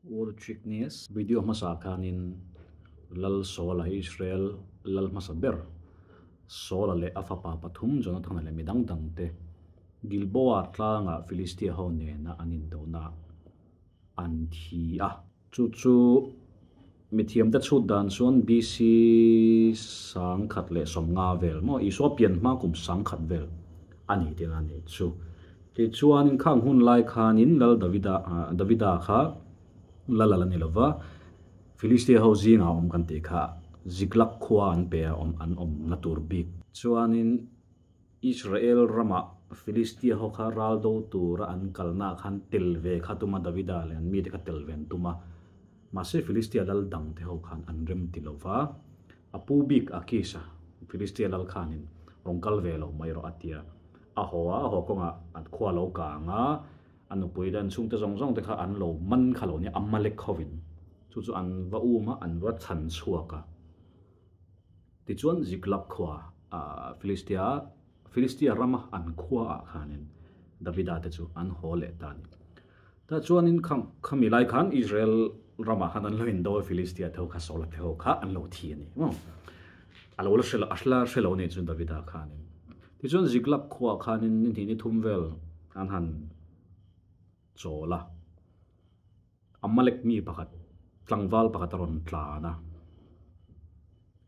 World Video hmasa khanin Lal Saula hi Israel lal hmasa ber Saula leh a fapa pathum Jonathana leh midang dangte Gilboa tlanga Philistia ho nena an indohna an thi a. Chu chu mithiamte chhut dan chuan BC 1015 vel maw Isua pian hma kum 1000 vel a ni tih a ni chu. Tichuanin khang hun lai khanin Lal Davida Davida kha lal a la ni lova, Philistia ho zingah awm kan tih kha Ziklag khua an pe a awm an awmna tur bik. Chuanin Israel ramah Philistia ho kha ral do tura an kalnaah khan tel ve kha tum a, Davida leh an mite kha tel ve an tum a. Mahse Philistia lal dangte ho khan an rem ti lova, a pu bik Akis-a, Philistia lal khanin rawn kal ve lo mai rawh a ti a. A haw a, a haw kawngah an khua lo kang a, a nupui leh an chhungte zawng zawng te kha an lo man kha lo nia, Amalek hovin chu chu an va um a, an va chhan chhuak a. Tichuan Ziklag khua Philistia Philistia rama an khuaah khanin Davida te chu an haw leh ta a ni. Tah chuanin khami lai khan Israel ramah khan an lo indo a, Philistia te ho kha Saula te ho kha an lo thi a ni maw? A lo la hre lo, a la hre lo nih chuan Davida khanin. Tichuan Ziklag khuaah khanin ni hnih ni thum vel an han chawl a. Amalek mi pakhat, tlangval pakhat a rawn tlan a,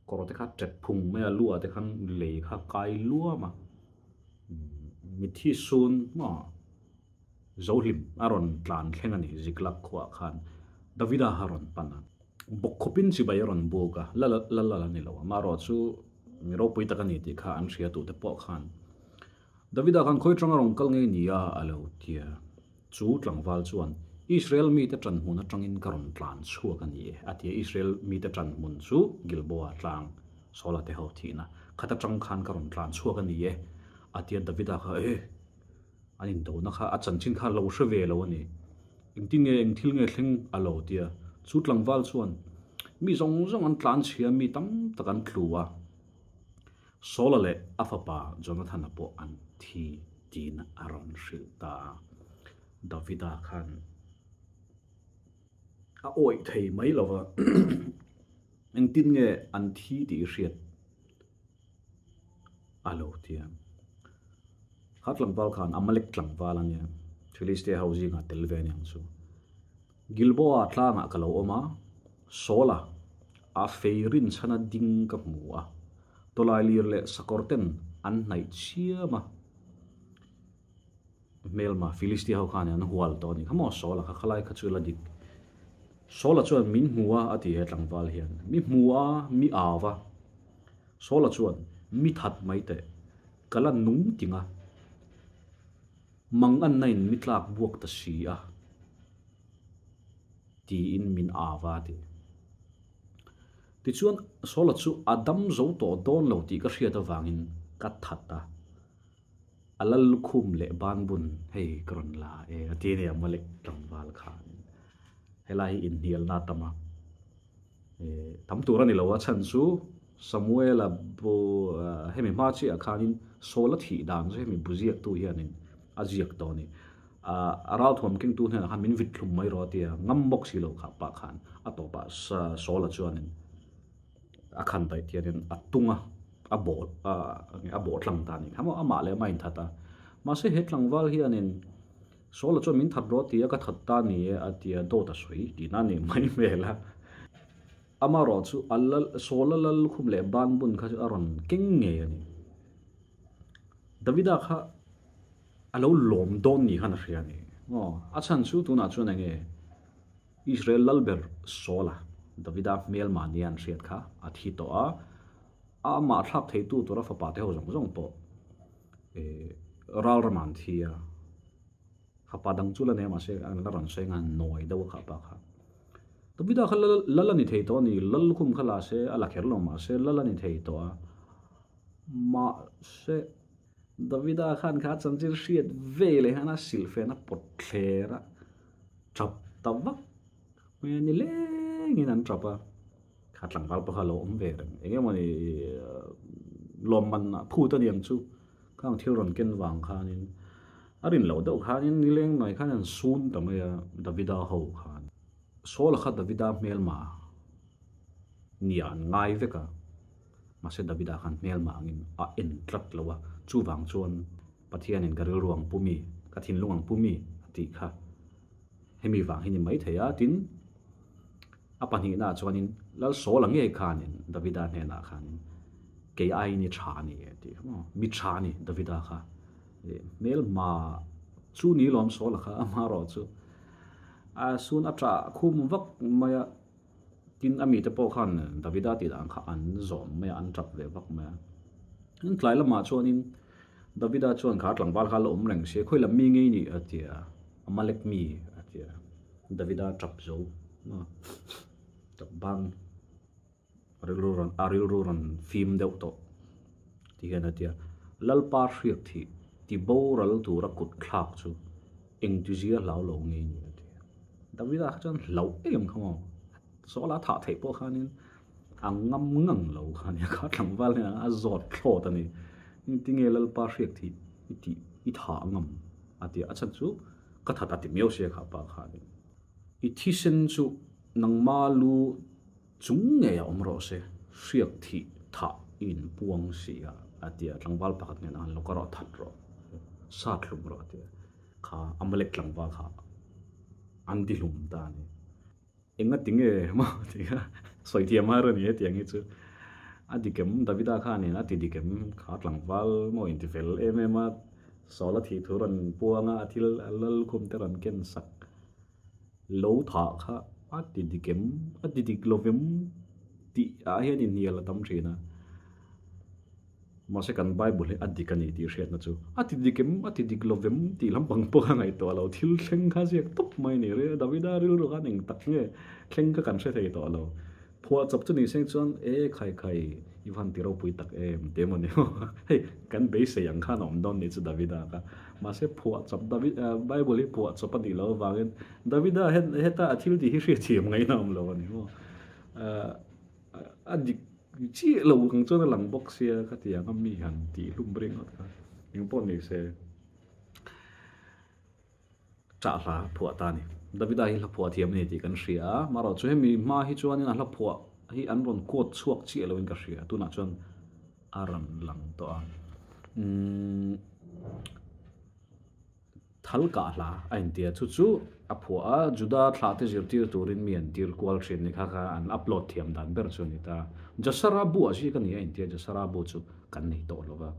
kawr te kha tep phung mai a, lu ah te khan lei kha kai luam a, mitthi sun maw Zohlim a rawn tlan thleng a ni Ziklag khuaah khan Davida a rawn pan a, bawk khawpin chibai a rawn buk a, la la la ni lo, amaherawhchu mi ropui tak a ni tih kha an hria tute pawh khan Davida khan khawi tanga rawn kal ngei nia a lo ti a. Chu tlangval chuan, Israel mite ṭan hmun aṭangin ka rawn tlan chhuak a ni e, a ti a. Israel mite ṭan hmun chu Gilboa tlang Saula te ho thihna khat aṭang khan ka rawn tlan chhuak a ni e, a ti a. Davida kha, E! An indona kha a chanchin kha a lo hre ve lo a ni. Engtin nge, eng thil nge thleng a lo ti a. Chu tlangval chuan, Mi zawng zawng an tlan chhia, mi tam tak an tlu a. Saula leh a fapa Jonathana pawh an thi tiin a rawn hrilh ta a. Davida khan a awih thei mai lo va, engtin nge an thi tih hriat a lo ti a. Kha tlangval khan Amalek tlangval a nia, Philistia ho zingah tel ve a ni ang chu. Gilboa tlangah ka lo awm a, Saula a fei rinchhana ding ka hmu a, tawlailir leh sakawr ten an hnaih chiam a, hmelma Philistia ho khan an hual tawh a ni kha maw Saula kha khalai kha chu la dik. Saula chuan min hmu a a ti he tlangval hian, mi hmu a, mi au a. Saula chuan mi that mai teh, ka la nung ting a. Mang anna in mi tlak buak ta si a, tiin min au a ti. Tichuan Saula chu a dam zo tawh dawn lo tih ka hriat avangin ka that a, a lal lukhum leh banbun hei ka rawn la e a ti a ni Amalek tlangval khan. Helai hi inhnialna a tam a. Tam tur a ni lo a chhan chu Samuela bu hemi hma chiah khanin Saula thih dan chu hemi bu ziaktu hianin a ziak tawh a ni. A ralthuam kengtu hnenah khan min vit thlum mai rawh a ti a, ngam bawk si lo kha pah khan a tawpah Saula chuanin a khan daih tianin a tung a, a bawh a bawh tlang ta a ni kha maw amah leh amah a inthat a. Mahse he tlangval hianin Saula chuan min that rawh a ti a, ka that ta ni e a ti a, dawt a sawi tihna a nih mai hmel a. Amaherawh chu a lal, Saula lal lukhum leh banbun kha chu a rawn keng ngei a ni. Davida kha a lo lawm dawn ni khan a hria a ni. Aw, a chhan chu tunah chuan eng nge Israel lal ber Saula, Davida hmel mahni an hriat kha a thi tawh a, amah thlak theitu tura fapa te ho zawng zawng pawh ral ramah an thi a, fapa dang chu la nei a mahse an la rawn sawi nghal nawi deuh a kha pa kha. Davida kha lal a ni thei tawh a ni, lal lukhum kha la se a la kher lo mahse lal a ni thei tawh a, mahse Davida khan kha chanchin hriat ve leh hian a silhfen a pawt thler a, tap ta vak mai a ni lengin an tap a. Kha tlangval pawh kha a lo awm ve reng. Eng emawni lawmman ah phut a niang chu. Khang thil rawn ken vang khanin a rin loh deuh khanin nileng mai khan an sun ta mai a Davida ho khan. Saul-a kha Davida hmelma nia an ngai vek a, mahse Davida khan hmelma angin a en tlat lo a, chuvang chuan Pathianin ka rilru ang pu mi, ka thinlung ang pu mi a tih kha hemi vang hi ni maithei a, tin a pahnihnaah chuanin Lal Saul-a ngei khanin Davida hnenah khanin kei aiin i tha a ni a tih kha maw, mi tha a ni Davida kha, hmelma chu ni lawm Saul-a kha amaherawh chu A sun a ṭah khum vak mai a, tin a mite pawh khan Davida tih dan kha an zawm mai a, an ṭap ve vak mai a. Tin tlai lamah chuanin Davida chuan kha tlangval kha a la awm reng si a, khawi lam mi ngei nih a ti a, Amalek mi a ti a, Davida ṭap zo ṭap bang rilru rawn a rilru rawn fim deuh tawh ti hian a ti a, Lalpa hriak thih ti boral tura kut thlak chu engtizia hlau lo ngei ni a ti a. Davida kha chuan hlauh em kha maw, Saula thah theih pawh khanin a ngam ngang lo kha nia, kha tlangval hian a zawt thlawt a ni, engtinge Lalpa hriak thih i tih i thah ngam a ti a, a chhan chu ka that a ti miau sia kha pa khanin i thisen chu nangma lu Chung ngei a awm rawh se, hriak thih thah i inpuang si a, a ti a, tlangval pakhat nen an lo ka rawh that rawh, sat hlum rawh a ti a, kha Amalek tlangval kha an ti hlum ta a ni. Enga ti nge maw ti kha sawi thiam har a ni hetiang hi chu. A dik em Davida khanin a ti dik em kha tlangval maw intifel em em a, Saula thih thu rawn puang a, a thil a lalkhum te rawn ken sak. Lo thah kha a ti dik em, a ti dik lo vem tih ah hian inhnial a tam thin a. Mahse kan Bible hi a dik a ni tih hriatna chu a ti dik em, a ti dik lo vem tih lampang pawh kha ngaihtuah lo. Thil thleng kha ziak tawp mai a ni. Davida rilru khan eng tak nge thleng kha kan hre thei tawh lo. Phuah chawp chu ni seng chuan e khai khai i van ti ropui tak em ti emaw ni hei kan beisei ang khan a awm dawn nih chu Davida kha mahse phuah chawp David Bible hi phuah chawp a nih loh avangin Davida hian heta a thil tih hi hriatthiam ngaihna a awm lo a ni maw a dik chiah lo ang chuan a lang bawk sia ka ti ang a mi han tih hlum ringawt kha engpawh ni se. Ṭah hla phuah ta a ni. Davida hi hla phuah thiam a ni tih kan hria a, marawh chu hemi hma hi chuanin a hla phuah hi an rawn quote chhuak chiah loin ka hria, tunah chuan a rawn lang tawh a. Umm Thal kah hla a intia chu chu a phuah a, Juda thlah te zirtir turin mi an tir kual thin ni kha kha an upload thiam dan ber chu a ni ta. Jasara bu ah zik a ni a intia, Jasara bu chu kan nei tawh lo va.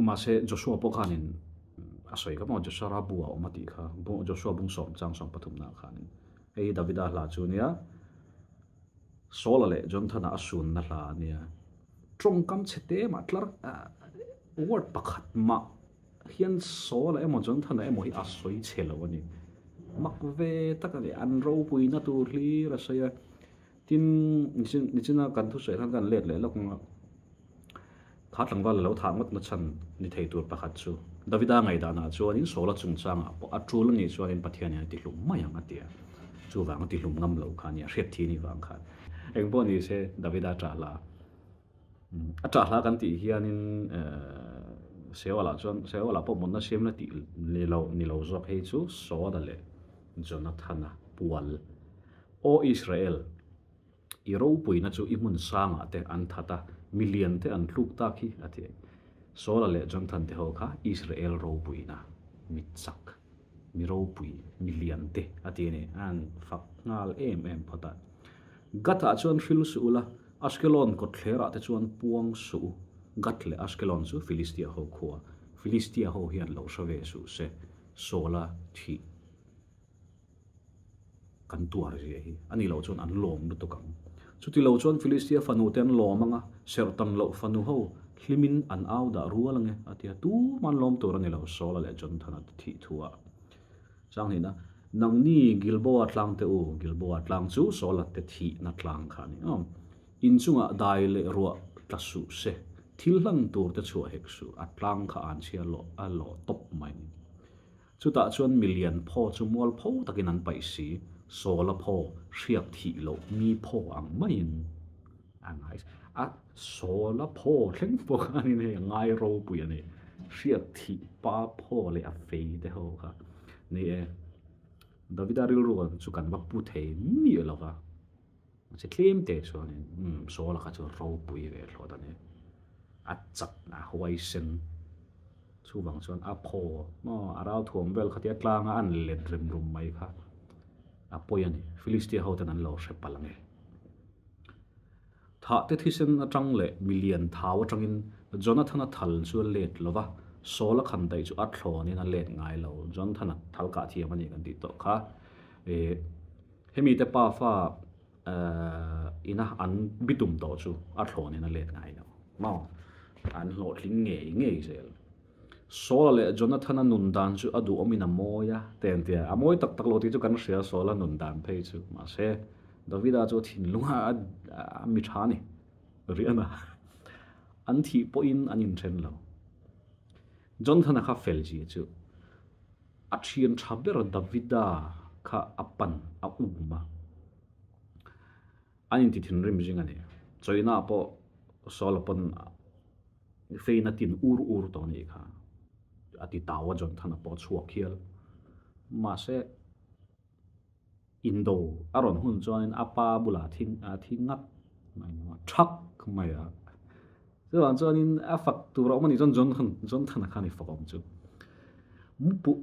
Mahse, Joshua pawh khanin a sawi kha maw, Joshua bu a awm a tih kha, Joshua bung sawm chang sawm pathumnaah khanin. Hei hi Davida hla chu nia, Saula leh Jonathana a sunna hla a nia. Tawngkam chhe te mah tlar word pakhat mah hian Saula emaw Jonathana emaw hi a sawi chhe lo a ni. Mak ve tak a ni, an ropuina tur hlir a sawi a. Tin, nichina kan thusawi khan kan let leh lawk ang a. Kha tlangval a lo thah ngawt na chhan ni thei tur pakhat chu Davida ngaihdanah chuanin Saula chungchangah pawh a tul a nih chuanin Pathianin a tihlum mai ang a ti a. Chuvang a tihlum ngam lo kha a nia, hriat thi ni vang khan. Eng pawh ni se Davida ṭah hla, a ṭah hla kan tih hianin Seolah chuan Seolah pawh mutna siam la tih ni lo ni lo zawk hei chu Saula leh Jonathana pual Aw Israel, I ropuina chu i hmun sangah te an that a, mi lian te an tluk tak hi, a ti. Saula leh Jonathan te ho kha Israel ropuina, mi chak, mi ropui, mi lian te a ti a ni. An fak nghal em em phawt a. Gath-ah chuan hril suh ula, Ashkelon kawtthlerah te chuan puang suh u. Gath leh Ashkelon chu Filistia ho khua. Filistia ho hian lo hre ve suh se, Saula thih. Kan tuar zia hi a nih loh chuan an lawm lutuk ang. Chuti lo chuan Filistia fanu te an lawm ang a, serhtan loh fanu ho hlimin an au dah rual ang e, a ti a. Tumah an lawm tur a ni lo, Saula leh Jonathana te thih thu ah. Changhina, Nangni Gilboa tlang te u, Gilboa tlang chu Saula te thihna tlang kha a ni awm. Inchungah dai leh ruah tla suh se, thil hlan tur te chhuah hek suh, a tlang kha an chhia lawh a lawh tawp mai a ni. Chutah chuan milian phaw chu mual pho takin an paih si, Sawla phaw hriak thih loh mi phaw ang maiin a ngai a, Sawla phaw thleng pawh khanin hei a ngai ropui a ni, hriak thih pa phaw leh a fei te ho kha ni e. Davida rilru ang chu kan va pu thei miah lo va, mahse tlem te chuanin umm Saula kha chu ropui ve thlawt a ni. A chak a huaisen chuvang chuan a phaw maw a ralthuam vel khatia tlanga an let rem rum mai kha a pawi a ni. Filistia ho ten an lo hre palh ang e. Thah te thisen atang leh milian thau atangin Jonathana thal chu a let lo va, Saula khan daih chu a thlawnin a let ngai lo. Jonathana thal kah thiam a ni kan tih tawh kha. Ih hemi te pafa ina an bitum tawh chu a thlawnin a let ngai lo maw? An hlawhtling ngei ngei zel. Saula leh Jonathana nun dan chu a duhawmin a mawi a, te an ti a. A mawi tak tak lo tih chu kan hria Saula nun dan phei chu. Mahse, Davida chu a thinlung a a mi tha a ni. Riana an thih pawhin an inthen lo. Jonathana kha fel zia chu a thian tha ber Davida kha a pan a um a. An inti thinrim zing a ni. Chawina pawh Saula pawn Fein a tin ur ur tawh a nih kha. A ti tau a Jonathan-a pawh a chhuak hial. Mahse, indo a rawn hun chuanin a pa bulah thi a thi ngat mai ni maw, thak mai a. Chuvang chuanin a fak tur a awm a nih chuan Jonathan Jonathan-a khan i fak awm chu.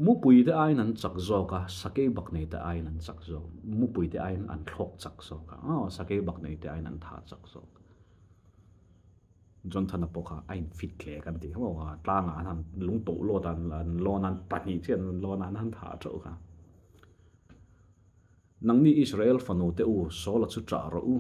Mupui te aiin an chak zawk a, sakei bak nei te aiin an chak zawk. Mupui te aiin an thlawk chak zawk a, aw sakei bak nei te aiin an tha chak zawk. Johnthana pawh kha a infit hle kan tih kha maw a tlangah an han lung tawh lawt a an lawn an pahnih chiah an lawn a an han thah teuh kha. Nangni Israel fanu te u Saula chu chah rawh u,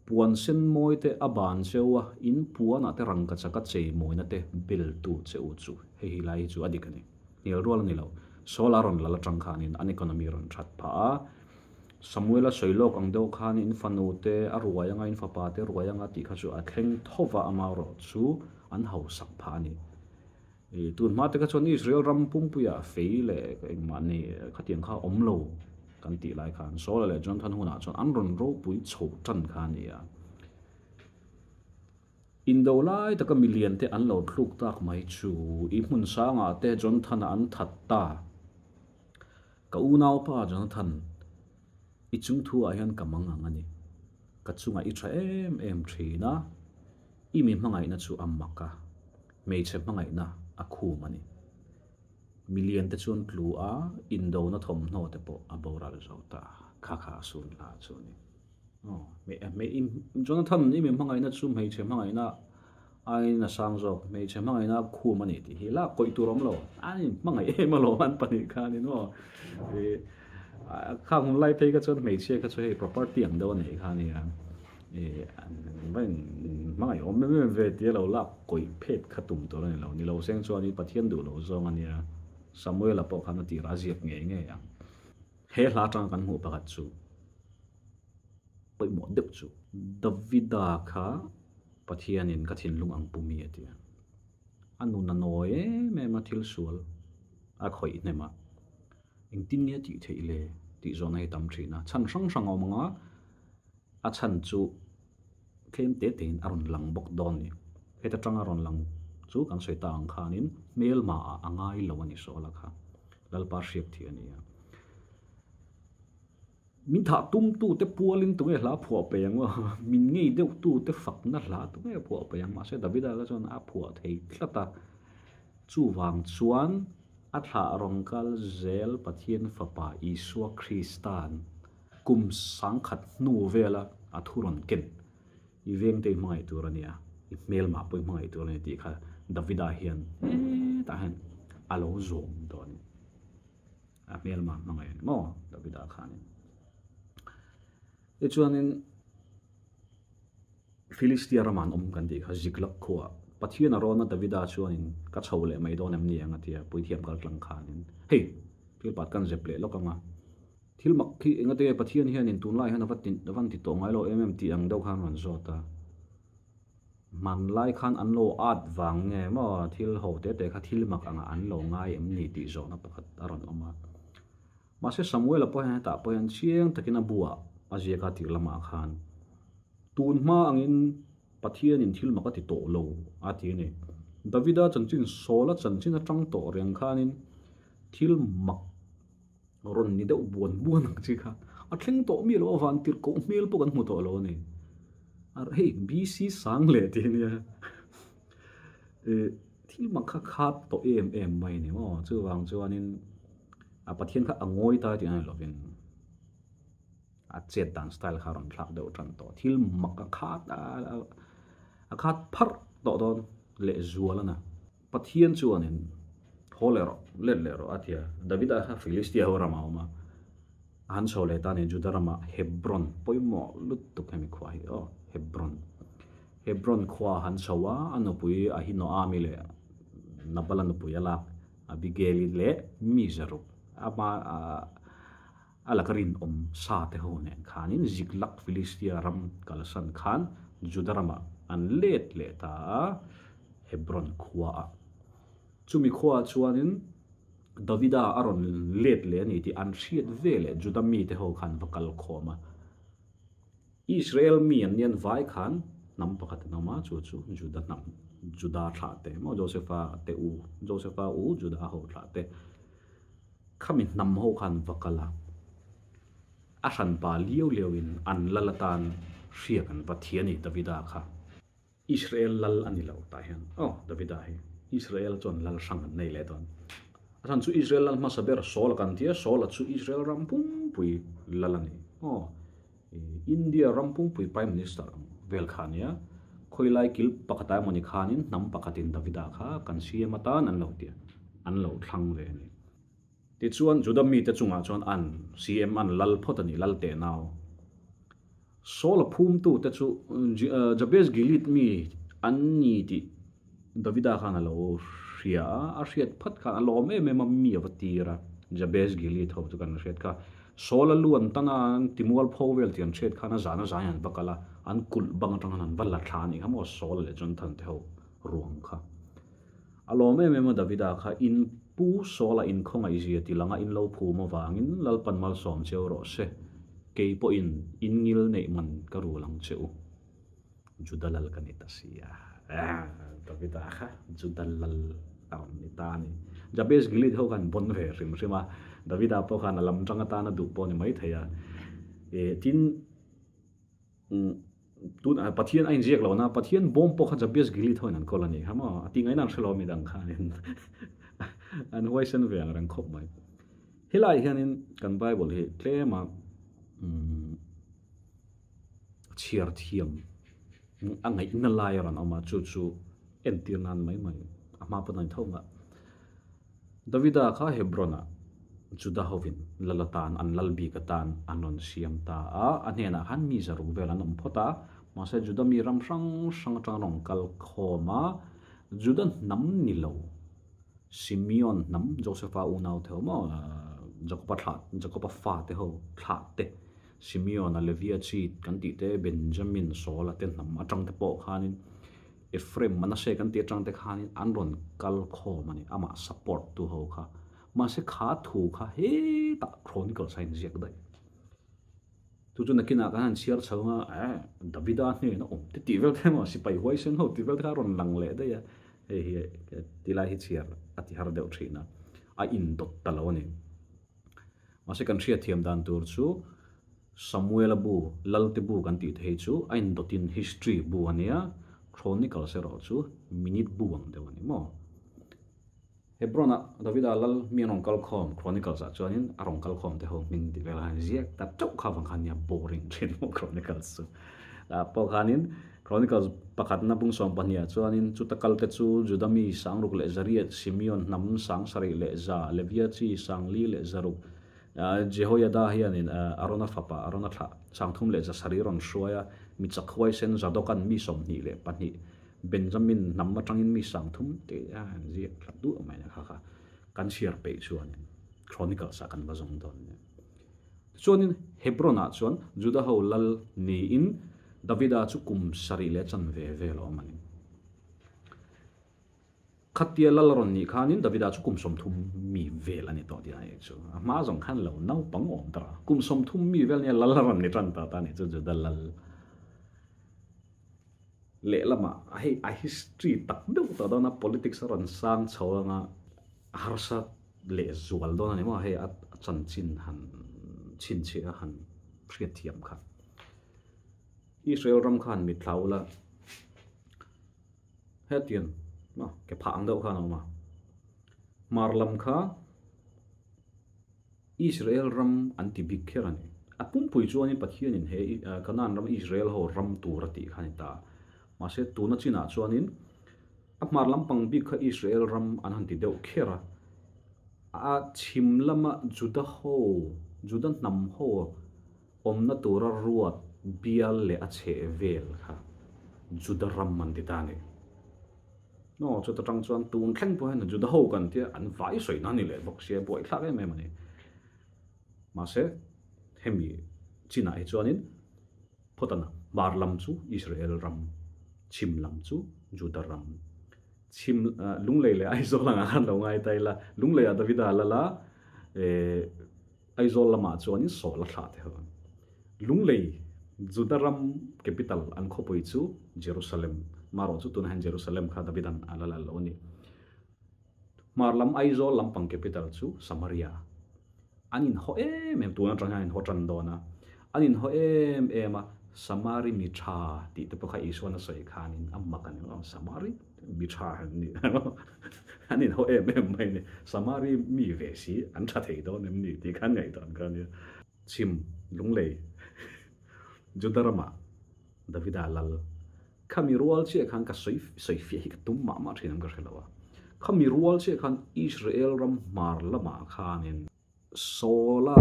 puan sen mawi te a ban cheu a, in puanah te rangkachak a chei mawina te bel tu che u chu hei hi lai hi chu a dik a ni. Hnial rual a ni lo. Saula rawn lal atang khanin an economy rawn that phah a, Samuela sawi lawk ang deuh khan in fanu te a ruai anga, in fapa te ruai anga tih kha chu a thleng tho va, amaherawh chu an hausak phah a ni. I tun hma te kha chuan Israel ram pumpuiah fei leh engmah nei khatiang kha awm lo kan tih lai khan Saula leh Jonathan hunah chuan an rawn ropui chho tan kha a ni a. Indo lai taka milian te an lo thluk tak mai chu i hmun sangah te Jonathan-a an that ta. Ka unaupa Jonathan, i chungthu ah hian ka mang ang a ni. Ka chungah i tha em em thin a, i mi hmangaihna chu a mak a, hmeichhe hmangaihna a khum a ni. Milian te chuan tlu a, indona thawmhnaw te pawh a boral zo ta, kha kha a sun hla chu a ni. Aw, Jonathan, i mi hmangaihna chu hmeichhe hmangaihna aiin a sang zawk, hmeichhe hmangaihna khum a ni tih hi lak kawih tur a awm lo. An inhmangaih em alawm an pahnih khanin aw. Ih, khang hun lai phei kha chuan hmeichhia kha chu hei property ang deuh a neih kha a nia. Ih, an va inhmangaih awm em em ve tia lo lak kawih phet kha tum tur a ni lo. Ni lo seng chuanin Pathian duh loh zawng a nia. Samuela pawh khan a tirah a ziak ngei ngei ang. He hla atanga kan hmuh pakhat chu pawimawh deuh chu. Davida kha Pathianin ka thinlung ang pu mi a ti a. A nun a nawi em em a thil sual a khawih hnem a. Engtin nge a tih theih le tih zawhna hi tam thin a. Chhan hrang hrang a awm ang a, a chhan chu tlem te tein a rawn lang bawk dawn a ni. Heta tanga rawn lang chu kan sawi ta ang khanin hmelma ah a ngai lo a ni Saula kha. Lalpa hriat thih a ni a. Min thah tumtute pualin tunge hla phuah pe ang aw, min ngei deuhtute fakna hla tunge phuah pe ang. Mahse Davida kha chuan a phuah thei tlat a, chuvang chuan a thlah rawn kal zel Pathian Fapa Isua Krista'n kum sangkhat hnu vela a thu rawn ken i vengte i hmangaih tur a nia, i hmelmah pawh i hmangaih tur a ni tih kha Davida hian hetah hian a lo zawm tawh a ni. A hmelmah hmangaih a ni maw Davida khanin. Tichuanin Filistia ramah an awm kan tih kha Ziklag khuaah Pathian a rawn a Davida chuanin ka chho leh mai dawn em ni ang a ti a, puithiam kal tlang khanin hei thil pat kan zep leh lawk ang a, Thil mak khi engate nge Pathian hianin tunlai hian a va ti a van ti tawh ngai lo em em tih ang deuh khan rawn zawt a. Hmanlai khan an lo at vang nge maw thil ho te te kha thil mak angah an lo ngai em ni tih zawhna pakhat a rawn awm a. Mahse Samuela pawh hian hetah pawh hian chiang takin a buah a ziak a tir lamah khan tun hma angin Pathianin thil mak a ti tawh lo a ti a ni. Davida chanchin Saula chanchin atang tawh reng khanin thil mak. Rawn ni deuh buan buan ang chi kha a thleng tawh mi lo avan tirh koh hmel pawh kan hmu tawh lo a ni. Hei BC sang leh tih ania thil mak kha khat tawh em em mai a ni maw chuvang chuanin a Pathian kha a ngawi ta tih a ni lovin a chet dan style kha a rawn thlak deuh tan tawh thil mak a khat a khat pharh tawh dawn leh zual a na. Pathian chuanin haw leh rawh, let leh rawh a ti a. Davida kha Filistia ho ramah a awm a, a han chho leh ta a ni, Juda ramah Hebron pawimawh lutuk hemi khua hi aw, Hebron. Hebron khua a han chho a, a nupui Ahinoami leh Nabala nupui a lak Abigail-i leh mi zaruk ama a laka rinawm sa te ho nen khanin Ziklag Filistia ram kalsan khan Juda ramah an let leh ta a, Hebron khuaah. Chumi khuaah chuanin Davida a rawn let leh a ni tih an hriat ve leh Juda mite ho khan va kal khawm a. Israel mi an nian vai khan hnam pakhat an awm a, chu chu Juda hnam, Juda thlah te maw Josefa te u, Josefa u Juda ho thlah te. Khami hnam ho khan va kal a, a hranpa liau liauin an lal atan hriak an va thi a ni Davida kha. Israel lal a ni lo tah hian aw Davida hi Israel chuan lal hrang an nei leh dawn. A chhan chu Israel lal hmasa ber Saul kan ti a, Saul-a chu Israel ram pumpui lal a ni aw. India ram pumpui Prime Minister ang vel kha a nia. Khawilai kil pakhatah emawni khanin hnam pakhatin Davida kha kan siam atan an lo ti a, an lo thlang ve a ni. Tichuan Juda mite chungah chuan an CM an lal phawt a ni, lal teh nau. Saul-a phumtute chu Jabez Gilead mi an ni tih Davida khan a lo hria a, a hriat phat khan a lawm em em a, mi a va tir a, Jabez Gilead ho chu kan hriat kha. Saul-a lu an tan a, an timual pho vel tih an hriat khan a zan a zai an va kal a, an kulh bang atang khan an va la thla a nih kha maw Saul-a leh Jonathan te ho ruang kha. A lawm em em a Davida kha in pu Saul-a in khawngaihzia ti langa in lo phum avangin Lalpan malsawm cheu rawh se, kei pawhin in ngil neih man ka rul ang che u. Juda lal ka ni ta si a. Davida kha Juda lal a rawn ni ta a ni. Jabez Gilead ho khan bon ve hrim hrim a, Davida pawh khan a lam tang atana duh pawh a ni maithei a. Tin, Tun ah Pathian a inziak lo na, Pathian bawm pawh kha Jabez Gilead ho in an kawl a ni kha maw? A tih ngaihna an hre lo a midang khanin an huaisen ve ang reng khawp mai. Helai hianin kan Bible hi tlema chhiar thiam a ngaihna lai a rawn awm a, chu chu entir nan mai mai a hma pawn a ni tho ang a. Davida kha Hebron-ah Juda hovin lal atan, an lal bik atan an rawn siam ta a. A hnenah khan mi zaruk vel an awm phawt a, mahse Juda mi ram hrang hrang atang rawn kal khawm a, Juda hnam ni lo, Simeon hnam, Josepha unau te ho maw, Jakoba thlah, Jakoba fate ho thlah te, Simeon-a, Levia chi kan tih te, Benjamin, Saul-a te hnam atang te pawh khanin, Ephraim, Manasseh kan tih atang te khanin an rawn kal khawm a ni, amah support tu ho kha. Mahse kha thu kha hetah Chronicles a inziak daih. Chu chu nakinah kan han chhiar chho anga, eh, Davida hnena awm te tih vel te emaw, sipai huaisen ho tih vel te kha a rawn lang leh daih a, hei hi tilai hi chhiar a ti har deuh thin a, a indawt ta lo a ni. Mahse kan hriatthiam dan tur chu Samuela bu, Lalte bu kan tih te hi chu a indawtin history bu a nia, Chronicles erawh chu minute bu ang deuh a ni maw? Hebron-ah Davida lal mi an rawn kal khawm, Chronicles ah chuanin a rawn kal khawm te ho hming tih vel khan ziak ta teuh kha vang khan nia boring thin maw Chronicles chu. Tah pawh khanin Chronicles pakhatna bung 12 ah chuanin chuta kal te chu Juda mi Sangruk leh Zariat, Simeon hnam Sangsarih leh Za, Levia chi Sangli leh Zaruk, Jehoiada hianin Arona fapa Arona thlah 300 leh 700 rawn hruai a, mi chak huaisen Zadokan mi 22, Benjamin hnam atangin mi 30 tih a han ziak thla duah mai a kha kha kan chhiar peih chuanin Chronicles ah kan va zawng dawn nia. Tichuanin Hebron-ah chuan Juda ho lal niin Davida chu kum sarih leh chanve vel a awm a ni. Khatia lal rawn nih khanin Davida chu kum 30 mi vel a ni tawh tih a ni chu. A hma zawng khan lo naupang awm ta a. Kum 30 mi vel nia lal rawn ni tan ta ta a ni chu Juda lal lehlamah hei a history tak deuh tawh dawn a, politics a rawn sang chho anga a harsa leh zual dawn a ni maw hei a chanchin han chhinchhiah a han hriatthiam kha. Israel ram khan mitthla ula hetiang maw ke phah ang deuh khan a awm a, hmar lam kha Israel ram an ti bik kher a ni. A pumpui chuanin Pathianin he Canaan ram Israel ho ram tur a tih kha a ni ta. Mahse tuna chinah chuanin a hmar lampang bik kha Israel ram an han ti deuh kher a, a chhim lama Juda ho, Juda hnam ho Awmna tura ruat bial leh a chheh vel kha Juda ram an ti ta a ni. Aw, chuta tang chuan tun thleng pawh hian Juda ho kan tia an vai sawi na a ni leh bawk sia, buaithlak em em a ni. Mahse, hemi chinah hi chuanin phawtana hmar lam chu Israel ram, chhim lam chu Juda ram. Chhim Lunglei leh Aizawl angah khan lo ngai ta ila, Lungleiah Davida lala eh, Aizawl lamah chuanin sawl a thlah thei ang. Lunglei, Juda ram capital an khawpui chu Jerusalem. Marawh chu tunah hian Jerusalem kha Davidan a la lal lo a ni. Hmar lam Aizawl lampang capital chu Samaria. An inhaw em em, tun atang hian an inhaw tan dawn a. An inhaw em em a, Samari mi tha tih te pawh kha Isuan a sawi khanin a mak a ni maw? Samari? Mi tha an ni an inhaw em em mai a ni. Samari mi ve si an tha thei dawn em ni tih khan ngaihtuah an kha a nia. Chhim Lunglei Juda ramah Davida lal khami rual chiah khan ka sawi sawi fiah hi ka tum mah mah thin ang ka hre lo a. Khami rual chiah khan Israel ram hmar lamah khanin Saula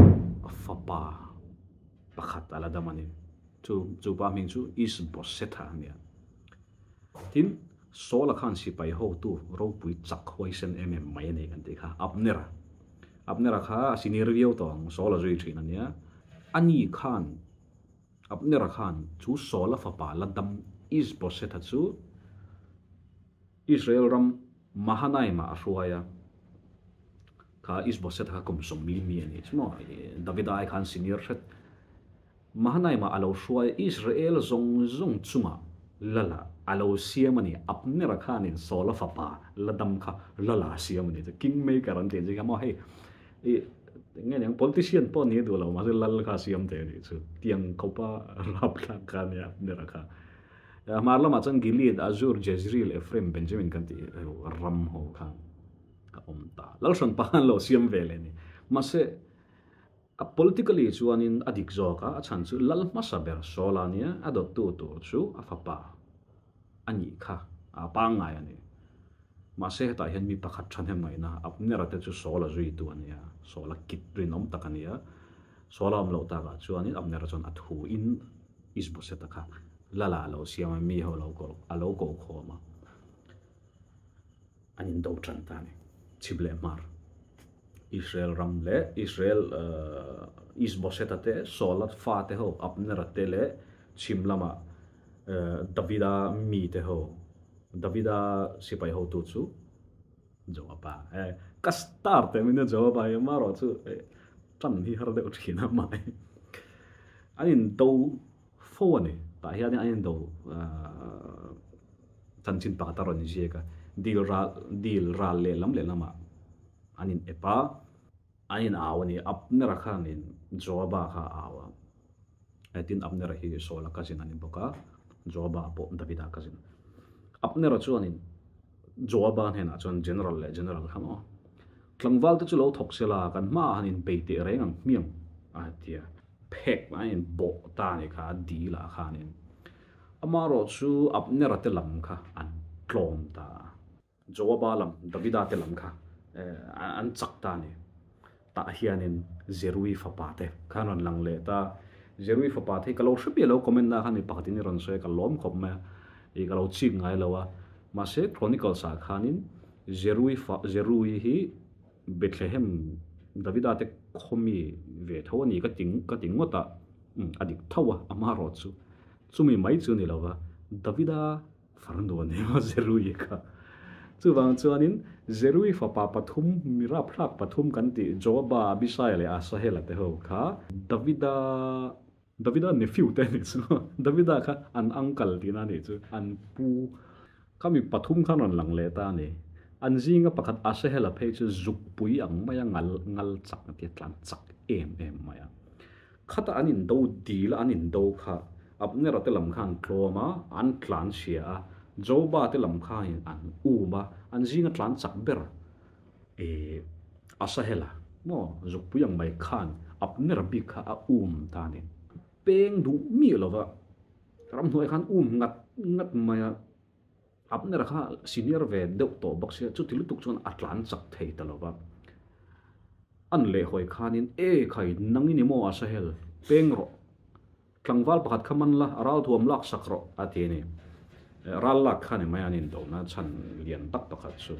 fapa pakhat a la dam a ni. Chu chu pa hming chu Isbosetha a ni a. Tin, Saula khan sipai hotu ropui chak huaisen em em mai a ni kan tih kha, Abnera. Abnera kha a senior viau tawh ang, Saula zui thin a nia. Ani khan, Abnera khan chu Saula fapa la dam Isbosetha chu Israel ram Mahanaim-ah a hruai a. Kha Ishbosheth kha kum 40 mi a ni chu maw? Davida ai khan senior hret. Mahanaim-ah a lo hruai a, Israel zawng zawng chungah lala a lo siam a ni. Abner-a khanin Saula fapa la dam kha lala a siam a ni. Kingmaker an tih ang chi kha maw hei i nge niang politician pawh ni duh lo mahse lal kha a siam thei a nih chu. Tiang khawpa rapthlak kha a nia Abner-a kha. Hmar lamah chuan Gilead, Azur, Jezreel, Ephraim, Benjamin kan tih ram ho khan a awm ta. Lalhran pa khan lo siam ve leh a ni. Mahse, a politically chuanin a dik zawk a, a chhan chu lal hmasa ber Saula nia a dawttu tur chu a fapa a nih kha a pangngai a ni. Mahse, hetah hian mi pakhat thahnem ngaihna Abner-a te chu Saula zuitu a nia, Saula kit rinawm tak a ni a. Saula awm loh takah chuanin Abner-a chuan a thuin Isboseta kha lala a lo siam a, mi ho lo a lo ko khawm a, an indo tan ta a ni. Chhip leh hmar Israel ram leh Israel Isboseta te, Saula fa te ho, Abnera te leh chhim lama Davida mi te ho, Davida sipai hotu chu Joaba ka star teh mai nia Joaba hi amaherawh chu tan hi har deuh thin a mai an indo fo a ni tah hian an indo chanchin pakhat a rawn inziak a dil ral dil ral lehlam lehlamah an in ep a an in au a ni Abner-a khanin Joaba kha a au a tin Abner-a hi Saul-a cousin a ni bawk a Joaba pawh Davida cousin Abner-a chuanin Joaba hnenah chuan General leh General kha maw? Tlangval te chu lo thawk se la, kan hmaah han inbei teh reng ang hmiang a ti a. Phek a inbawh ta a ni kha, a dil ah khanin. Amaherawh chu Abnera te lam kha an tlawm ta a. Joaba lam, Davida te lam kha an chak ta a ni. Tah hianin Zerui fapa te kha an rawn lang leh ta. Zerui fapa te hi ka lo hre miah lo, comment ah khan mi pakhatin i rawn sawi a, ka lawm khawp mai a, ih ka lo chik ngai lo a. Mahse Chronicles ah khanin Zerui fa Zerui hi Bethlehem Davida te khawmi ve tho a ni ka ti ka ti ngawt a, umm a dik tho a, amaherawh chu chumi mai chu ni lo va, Davida Farnu a ni a, Zerui kha. Chuvang chuanin Zerui fapa pathum, mi rapthlak pathum kan tih Joaba, Abisai leh Asahela te ho kha Davida, Davida nephew te a nih chu. Davida kha an uncle tihna a nih chu, an pu. Kha mi pathum khan rawn lang leh ta a ni. An zinga pakhat Asahela phei chu zukpui ang maia ngal ngal chak a tia tlan chak em em mai a. Khata an indo dil a an indo kha Abnera te lam kha an tlawm a, an tlan chhia a, Joba te lam khanin an um a, an zinga tlan chak ber e Asahela maw zukpui ang mai khan Abnera bik kha a um ta a ni. Peng duh miah lova ramhnuai khan um ngat ngat mai a. Abner kha senior ve deuh tawh bawk sia, chuti lutuk chuan a tlan chak thei ta lo va. An lehhawi khanin, E khai, nang i ni maw Asahel? Peng rawh. Tlangval pakhat kha man la, a ralthuam lak sak rawh, a ti a ni. Ral lak kha ni mai an indohna chhan lian tak pakhat chu.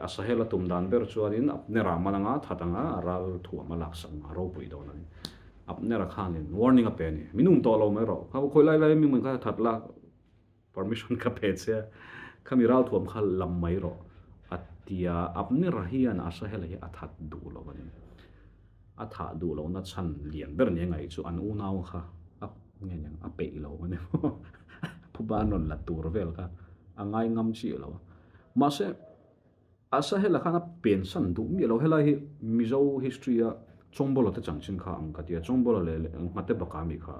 Asahel a tum dan ber chuanin Abner-a man anga that anga a ralthuam a lak sak anga a ropui dawn a ni. Abner-a khanin warning a pe a ni, Min um tawh lo mai rawh, kha khawi lai lai mi hmun kha that la, Permission ka pe che a, khami ralthuam kha lam mai rawh a ti a, Abner hian Asahel hi a that duh lo a ni. A thah duh lohna chhan lian ber nia ngaih chu an unau kha a nge niang a peih lo a ni maw phuba an rawn la tur vel kha a ngai ngam chiah lo a. Mahse Asahel a khan a pensan duh miah lo, helai hi Mizo history a Chawngbola te chanchin kha ang ka ti a, Chawngbola leh Nghate baka mi kha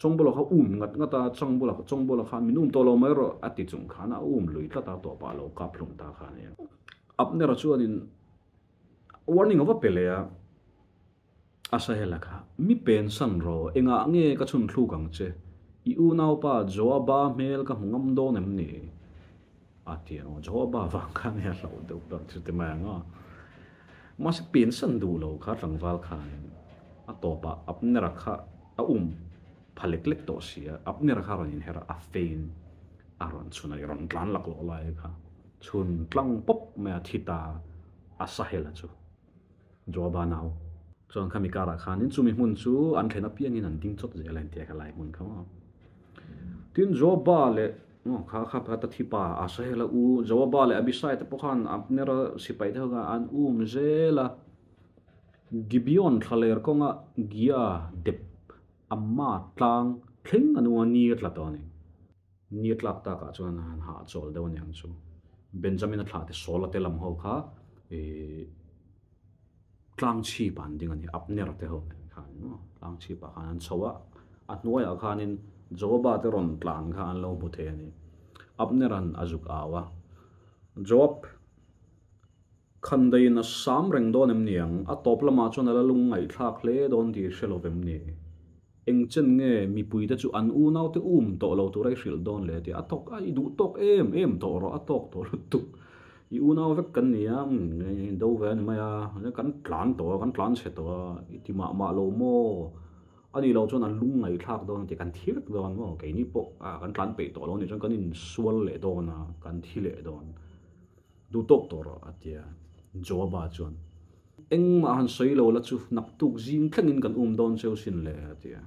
Chawngbawla kha um ngat ngat a, Changbawla Chawngbawla khan min um tawh lo mai rawh a ti chung khan a um lui tlat a, tawpah a lo kap hlum ta kha a ni. Abner-a chuanin warning a va pe leh a, Asahela kha, Mi pensan rawh, engah nge ka chhun thluk ang che? I unaupa Joaba hmel ka hmu ngam dawn em ni? A ti a, Joaba vang khan hei a hlauh deuh ber chu ti mai ang a. Mahse pensan duh lo kha tlangval khanin a tawpah Abner-a kha a um pha lek lek tawh si a, Abner-a kha a rawn inher a, a fein a rawn chhun a ni, rawn tlan laklawh lai kha chhun tlang pawp mai a thi ta Asahela chu Joaba nau chuan khami karah khanin chumi hmun chu an thlen apiangin an ding chawt zel a intia kha lai hmun kha maw. Tin Joaba leh kha kha kha ta thi pa Asahela u Joaba leh Abisai te pawh khan Abnera sipai te ho kha an um zel a. Gibeon thlaler kawnga Gia dep Amma tlang thleng a nung a ni a tla tawh a ni. Ni a tlak takah chuan an hahchawl deuh a niang chu. Benjamin-a thlah te Saul-a te lam ho kha ih tlang chhip ah an ding a ni, Abner te ho nen khan maw tlang chhip ah khan an chho a, a hnuaiah khanin Joaba te rawn tlan kha an lo hmu thei a ni. Abner-a'n a zuk au a, Joab, Khandaiin a sam reng dawn em niang? A tawp lamah chuan a la lung ngaihthlak hle dawn tih hre lo vem ni? Eng chen nge mipuite chu an unaute um tawh lo tura i hrilh dawn le tih a tawk a, i duh tawk em em tawh rawh, a tawk tawh lutuk. I unau vek kan ni a, do ve a ni mai a, kan tlan tawh a, kan tlan chhe tawh a, i ti mah mah lo maw? A nih loh chuan an lung ngaihthlak dawn a ti, kan thi vek dawn maw? Keini pawh kan tlan peih tawh lo a nih chuan kan insual leh dawn a, kan thi leh dawn. Duh tawk tawh rawh, a ti a. Joaba chuan, Engmah han sawi lo la chu naktuk zing thlengin kan um dawn cheu sin le, a ti a.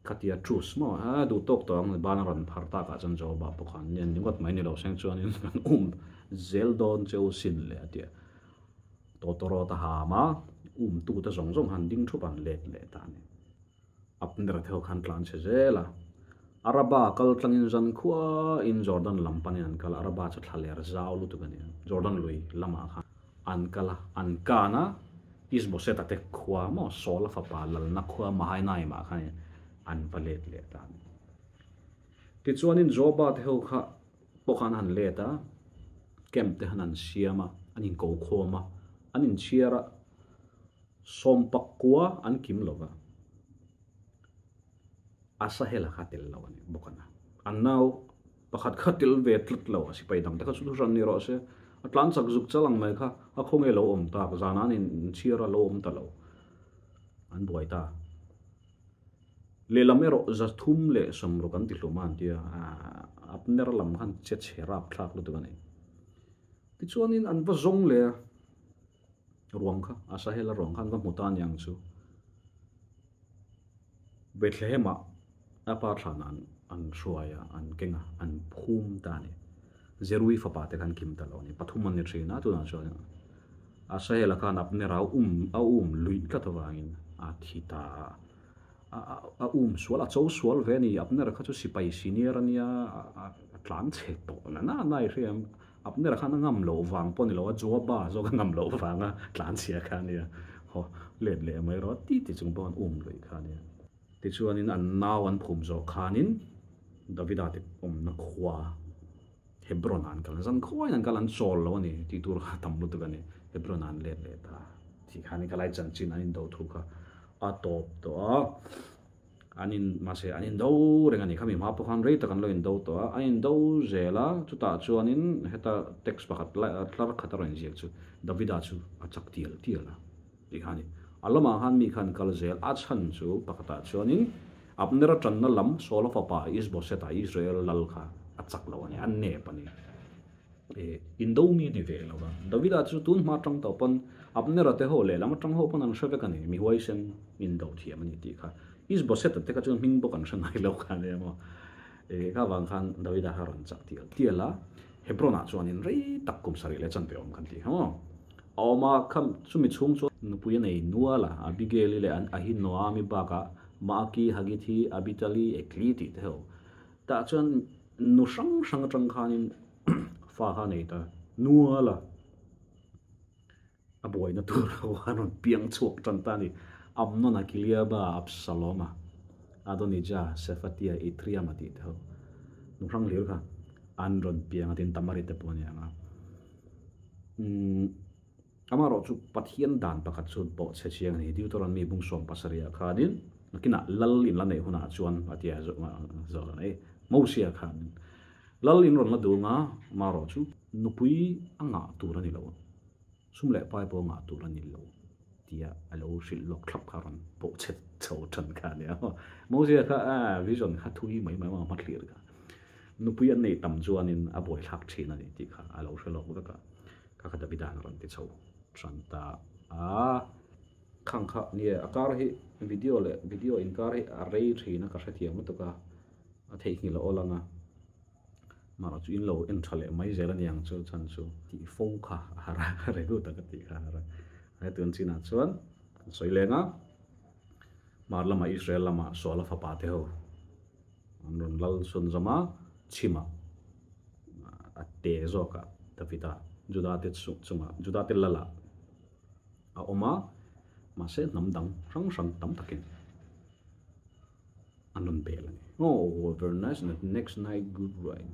Khatia truce maw? A duh tawk tawh ang, ban a rawn phar takah chuan Joaba pawh khan, Ni ngawt mai ni lo seng chuanin kan um zel dawn cheu sin le, a ti a. Tawtawrawt a ham a, umtute zawng zawng han ding thup an let leh ta a ni. Abner te ho khan tlan chhe zel a, Araba kal tlangin zan khua in Jordan lam panin an kal a, Araba chu thla ler zau lutuk a ni a, Jordan lui lamah khan an kal a, an kan a, Isboseta te khua maw Saula fapa lalna khua Mahanaim ah khan an va let leh ta a ni. Tichuanin Joaba te ho kha pawh khan an han let a, camp te han an siam a, an inko khawm a, an inchhiar a, Sawmpak kua an kim lo va, Asahela kha tel lo a ni bawk a na. An nau pakhat kha tel ve tlat lo a, sipai dang te kha chu thuhran ni rawh se, a tlan chak zuk chal ang mai kha a khawnge lo awm tak, zan an inchhiar a lo awm ta lo, an buai ta. Lehlam erawh 360 an ti hlum a an ti a, Abner lam khan che chhe rapthlak lutuk a ni. Tichuanin an va zawng leh a. Ruang kha, Asahela ruang kha an va hmu ta aniang chu. Bethlehem-ah a pa thlanah an an hruai a, an keng a, an phum ta a ni. Zerui fapa te kha an kim ta lo a ni. Pathum an ni thin a, tunah chuan Asahela khan Abner-a a um a um luih tlat avangin a thi ta a. A um sual, a cho sual ve a ni. Abner-a kha chu sipai senior a nia, a tlan chhe tawh na na na i hria. Abnera khan a ngam loh vang pawh ni lo a, Joaba zawk a ngam loh vanga tlanchhia kha a nia. Haw let leh mai rawh ti ti chung pawh an um lui kha a nia. Tichuanin an nau an phum zawh khanin Davida te awmna khua Hebron ah an kal. Zan khuain an kal an chawl lo a ni tih tur kha a tam lutuk a ni. Hebron ah an let leh ta tih khan khalai chanchin an indo thu kha a tawp tawh a. An in mahse an indo reng a ni. Khami hma pawh khan rei tak an lo indo tawh a. An indo zel a, chutah chuanin heta text pakhat tlar khat a rawn inziak chu Davida chu a chak tial tial a. Tih kha a ni. A lamah khan mi khan kal zel a chhan chu pakhatah chuanin Abner a tanna lam Saula fapa Isboset-a Israel lal kha a chak lo a ni, a nep a ni. E, indo mi a ni ve lo va. Davida chu tun hma atang tawh pawn Abner-a te ho lehlam atang ho pawn an hre vek a ni, mi huaisen indo thiam a ni tih kha. Isboset-a te kha chuan hming bawk an hre ngai lo kha a ni emaw. E, kha vang khan Davida kha a rawn chak tial tial a, Hebron-ah chuanin rei tak kum sarih leh chanve awm khan tih kha maw. A awm a, kham chumi chhung chuan nupui a nei nual a, Abigail-i leh an Ahinoam-i bakah Maaki, Hagithi, Abitali, Ekli tih te ho. Tah chuan nu hrang hrang atang khanin fa kha a nei ta nual a, a buaina tur ho khan rawn piang chhuak tan ta a ni. Amnona, Kiliaba, Absaloma, Adonija, Sefatia, Ithriama tih te ho nu hrang hlir kha an rawn piang a, tin Tamari te pawh a ni ang a. Umm, amaherawh chu Pathian dan pakhat chu pawh chhe chiang a ni. Deuteronomy bung 17 ah khanin nakinah lal in la neih hunah chuan a tia zawh a nei. Mosia khanin lal in rawn la dung a, amaherawh chu nupui a ngah tur a ni lo, sum leh pai pawh a ngah tur a ni lo tia a lo hrilh lawk thlap kha a rawn pawh chhe chho tan kha a nia. Mosia kha vision kha thui mai mai a hmathlir kha. Nupui an neih tam chuanin a buaithlak thin a ni tih kha a lo hre lawk vek a, kha kha Davida'n a rawn ti chho tan ta a. Khang kha nie a kar hi video leh video inkar hi a rei thin a ka hrethiam lutuk a, a theihnghilh a awl ang a, mahrawh chu in lo en tha leh mai zel a niang chu chhan chu tih fo kha a har a, regu tak a tih kha a har a, he tun chinah chuan kan sawi leng a, hmar lamah Israel lamah Suala fapa te ho. An rawn lal chhun zawm a, chhimah a te zawk a, Davida Juda te chungah Juda te lalah a awm a, mahse hnam dang hrang hrang tam takin an rawn bel a ni. Oh, very nice, next night good right.